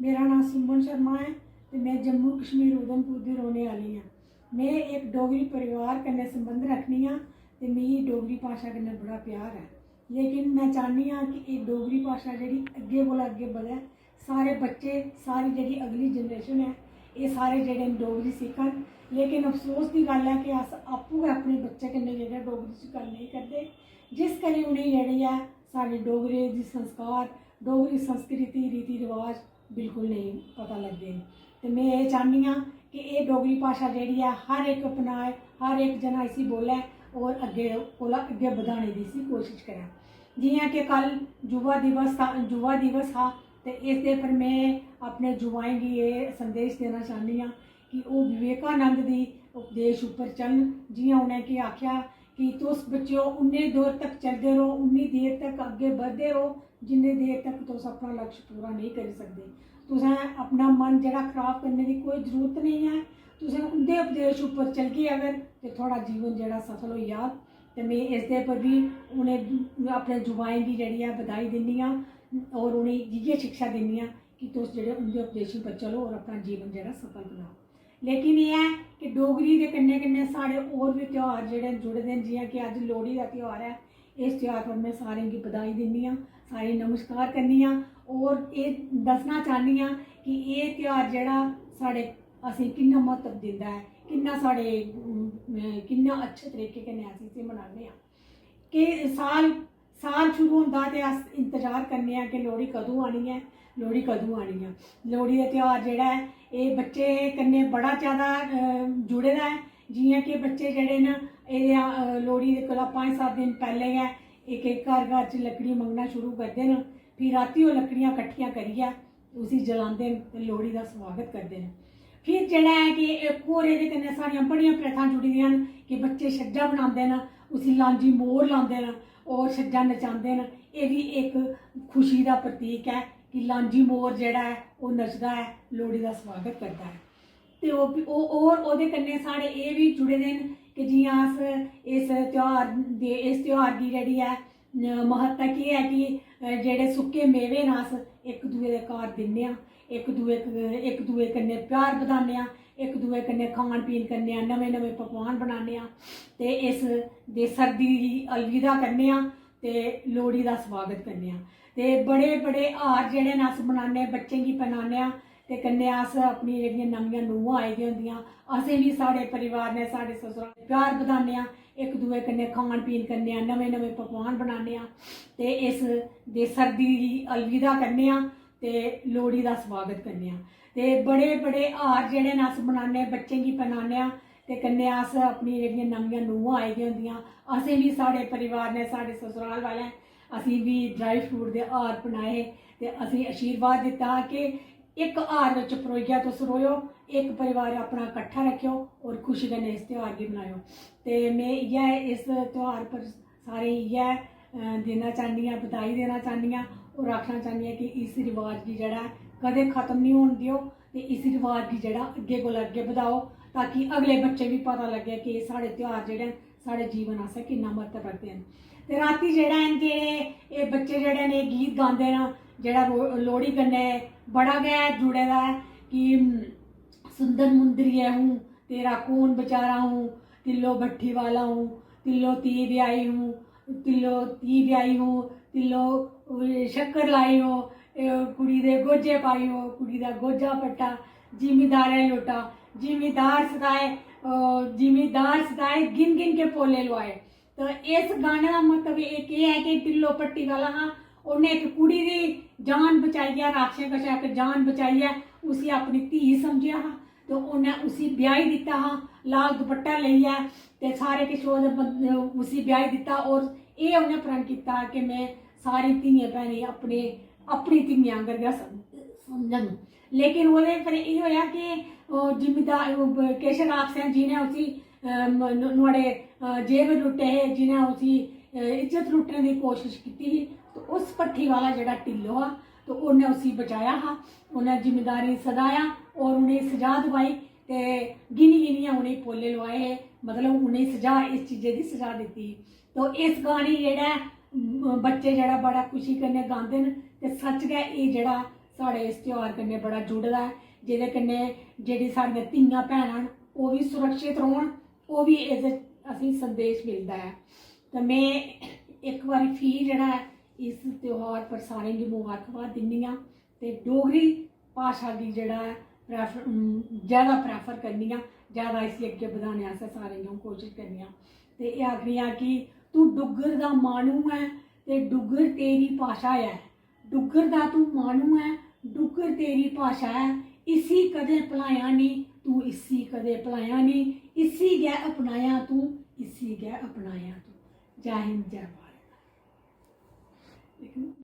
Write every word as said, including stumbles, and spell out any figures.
मेरा नांऽ सुमन शर्मा ऐ ते में जम्मू कश्मीर उधमपुर दी रौह्ने आह्ली आं। में इक डोगरी परिवार कन्नै संबंध रक्खनी आं ते मिगी डोगरी भाशा कन्नै बड़ा प्यार ऐ। लेकिन में चाह्न्नी आं कि एह् डोगरी भाशा जेह्ड़ी अग्गें कोला अग्गें बधै, सारे बच्चे, सारी जेह्ड़ी अगली जनरेशन ऐ, एह् सारे जेह्ड़े न डोगरी सिक्खन। लेकिन अफसोस दी गल्ल ऐ कि अस आपूं गै अपने बच्चें कन्नै जेह्ड़ा डोगरी च गल्ल नेईं करदे, जिस करी उ'नेंगी जेह्ड़ी ऐ साढ़े डोगरे दी संस्कार, डोगरी संस्कृति, रीति रवाज बिल्कुल नेईं पता लगदे न। ते में एह् चाह्न्नी आं कि एह् डोगरी भाशा जेह्ड़ी ऐ हर इक अपनाए, हर इक जना इसी बोलै और अग्गें कोला अग्गें बधाने दी इसी कोशश करै। जि'यां कि कल युवा दिवस था, युवा दिवस हा, ते इसदे पर में अपने युवाएं गी एह् संदेश देना चाह्न्नी आं कि ओह् विवेकानंद दी उपदेश उप्पर चलन। जि'यां उ'नें कि आखेआ कि तुस बच्चेओ उन्ने देर तक चलदे र'वो, उन्नी देर तक अग्गें बधदे र'वो, जिन्ने देर तक तुस अपना लक्ष्य पूरा नेईं करी सकदे। तुसें अपना मन जेह्ड़ा खराब करने दी कोई जरूरत नेईं ऐ। तुसें उं'दे उपदेश उप्पर चलगे अगर, ते थुआढ़ा जीवन जेह्ड़ा सफल होई जाग। ते में इसदे पर बी उ'नें अपने युवाएं गी जेह्ड़ी ऐ बधाई दिन्नी आं और उ'नेंगी इ'यै शिक्षा दिन्नी आं कि तुस जेह्ड़े उं'दे उपदेशें पर चलो और अपना जीवन जेह्ड़ा सफल बनाओ। लेकिन एह् ऐ कि डोगरी दे कन्नै कन्नै साढ़े होर बी त्यहार जेह्ड़े न जुड़े दे न, जि'यां कि अज्ज लोह्ड़ी दा त्यहार ऐ। इस त्यहार पर में सारें गी बधाई दिन्नी आं, सारें गी नमस्कार करनी आं और एह् दस्सना चाह्न्नी आं कि एह् त्यहार जेह्ड़ा साढ़े, असें किन्ना म्हत्तव दिंदा ऐ, किन्ना साढ़े, अम, किन्ना अच्छे तरीके कन्नै अस इसी मनान्ने आं। कि साल, साल शुरू होंदा ते अस इंतजार करने आं कि लोह्ड़ी कदूं आनी ऐ, लोह्ड़ी कदूं आनी ऐ। लोह्ड़ी दा त्यहार जेह्ड़ा ऐ, एह् बच्चे कन्नै बड़ा ज्यादा, अ, जुड़े दा ऐ। जि'यां कि बच्चे जेह्ड़े न, एह्दे, अ, लोह्ड़ी दे कोला पंज सत्त दिन पैह्लें गै इक इक घर घर च लकड़ी मंगना शुरू करदे न। फ्ही रातीं ओह् लकड़ियां कट्ठियां करियै उसी जलांदे न ते लोह्ड़ी दा सुआगत करदे न। फिर जेह्ड़ा ऐ कि इक होर एह्दे कन्नै साढ़ियां बड़ियां प्रथां जुड़ी दियां न कि बच्चे छज्जा बनांदे न, उसी लांजी मोर लांदे न और छज्जा नचांदे न। एह् बी इक खुशी दा प्रतीक ऐ कि लांजी मोर जेह्ड़ा ऐ, ओह् नचदा ऐ, लोह्ड़ी दा सुआगत करदा ऐ। ते ओह्, ओह्, होर ओह्दे कन्नै साढ़े एह् बी जुड़े दे न कि जि'यां अस इस त्यहार दे, इस त्यहार गी जेह्ड़ी ऐ, अ, म्हत्ता केह् ऐ कि, अ, जेह्ड़े सुक्के मेवे न, अस इक दुए दे घर दिन्ने आं, इक दुए, इक दुए कन्नै प्यार बधाने आं, इक दुए कन्नै खान पीन करने आं, नमें नमें पकवान बनाने आं ते इस दे सर्दी गी अलविदा करने आं ते लोह्ड़ी दा सुआगत करने आं। ते बड़े बड़े हार जेह्ड़े न, अस बनाने, बच्चें गी पहनाने आं ते कन्नै अस अपनी जेह्ड़ियां नमियां नूहां आई दियां होंदियां, असें बी, साढ़े परिवार ने, साढ़े ससुराल ने प्यार बधाने आं, इक दुए कन्नै खान पीन करने आं, नमें नमें पकवान बनाने आं ते इस दे सर्दी गी अलविदा करने आं ते लोह्ड़ी दा सुआगत करने आं। ते बड़े बड़े हार जेह्ड़े न, अस बनाने, बच्चें गी पहनाने आं ते कन्नै अस अपनी जेह्ड़ियां नमियां नूहां आई दियां होंदियां, असें बी, साढ़े परिवार ने, साढ़े ससुराल वालें असें बी ड्राई फ्रूट दे हार बनाए ते असें आशीर्वाद दित्ता हा कि इक हार बिच परोइयै तुस रोयो, इक परिवार अपना कट्ठा रक्खेओ और खुशी कन्नै इस त्यहार गी मनाएओ। ते में इ'यै इस त्यहार पर सारें गी इ'यै, अ, देना चाह्न्नी आं, बधाई देना चाह्न्नी आं और आखना चाह्न्नी आं कि इस रिवाज गी जेह्ड़ा ऐ, कदें खत्म निं होन देओ ते इस रिवाज गी जेह्ड़ा अग्गें कोला अग्गें बधाओ, ताकि अगले बच्चे गी पता लग्गे कि एह् साढ़े त्यहार जेह्ड़े न, साढ़े जीवन आस्तै किन्ना म्हत्तव रखदे न। ते रातीं जेह्ड़ा ऐ कि एह् बच्चे जेह्ड़े न, एह् गीत गांदे न, जेह्ड़ा लो-, लोह्ड़ी कन्नै बड़ा गै जुड़े दा ऐ कि, "सुंदर मुंदरियै हूँ, तेरा कौन बेचारा हूँ, तिल्लो भट्ठी वाला हूँ, तिल्लो ती ब्याही हूँ, तिल्लो ती ब्याही हूँ, तिल्लो शक्कर लाई हो, ए, कुड़ी दे गोजे पाई हो, कुड़ी दा गोजा पट्टा, जिमीदारै लोटा, जिमीदार सताए, अ, जिमीदार सताए, गिन गिन के पोले लुआए।" तो इस गाने दा मतलब एह् केह् ऐ कि टिल्लो भट्टी वाला हा, उन्नै इक कुड़ी दी जान बचाइयै, राक्षसें कशा इक जान बचाइयै उसी अपनी धी समझेआ हा, ते उन्नै उसी ब्याही दित्ता हा, लाल दुपट्टा लेइयै, ते सारे किश ओह्दे बं-, उसी ब्याही दित्ता। और एह् उन्नै प्रण कीता कि में सारी धियें भैनें गी अपने, अपनी धियें आंगर गै सम-, समझङ। लेकिन ओह्दे पर एह् होएआ कि ओह् जिमीदार, ओह् ब-, किश राक्षसें जि'नें उसी, अ, म-, नु-, नुहाड़े, अ, जेवर लुट्टे हे, जि'नें उसी, अ, इज्जत लुट्टने दी कोशश कीती ही, ते उस भट्ठी वाला जेह्ड़ा टिल्लो हा, ते उन्नै उसी बचाया हा। उन्नै जिमीदारें गी सदाया और उ'नेंगी सजा दवाई ते गिनी गिनियै उ'नेंगी पोले लुआए हे, मतलब उ'नेंगी सजा, इस चीजै दी सजा दित्ती ही। तो इस गाने गी जेह्ड़ा ऐ, म-, बच्चे जेह्ड़ा बड़ा खुशी कन्नै गांदे न ते सच्च गै एह् जेह्ड़ा साढ़े इस त्यौहार कन्नै बड़ा जुड़े दा ऐ, जेह्दे कन्नै जेह्ड़ी साढ़ियां धियां भैनां न, ओह् बी सुरक्षत रौह्न, ओह् बी एह्दे असेंगी संदेश मिलदा ऐ। ते में इक बारी फ्ही जेह्ड़ा ऐ इस त्यौहार पर सारें गी मुबारकबाद दिन्नी आं ते डोगरी भाशा गी जेह्ड़ा ऐ प्रेफर, अम, जैदा प्रेफर करनी आं, जैदा इसी अग्गें बधाने आस्तै सारें गी अ'ऊं कोशश करनी आं। ते एह् आखनी आं कि तूं डुग्गर दा माह्नू ऐ ते डुग्गर तेरी भाशा ऐ, डुग्गर दा तूं माह्नू ऐ, डुग्गर तेरी भाशा ऐ, इसी कदें भुलायां निं तूं, इसी कदें भुलायां निं, इसी गै अपनायां तूं, इसी गै अपनायां तूं। जै हिंद, जै भारत।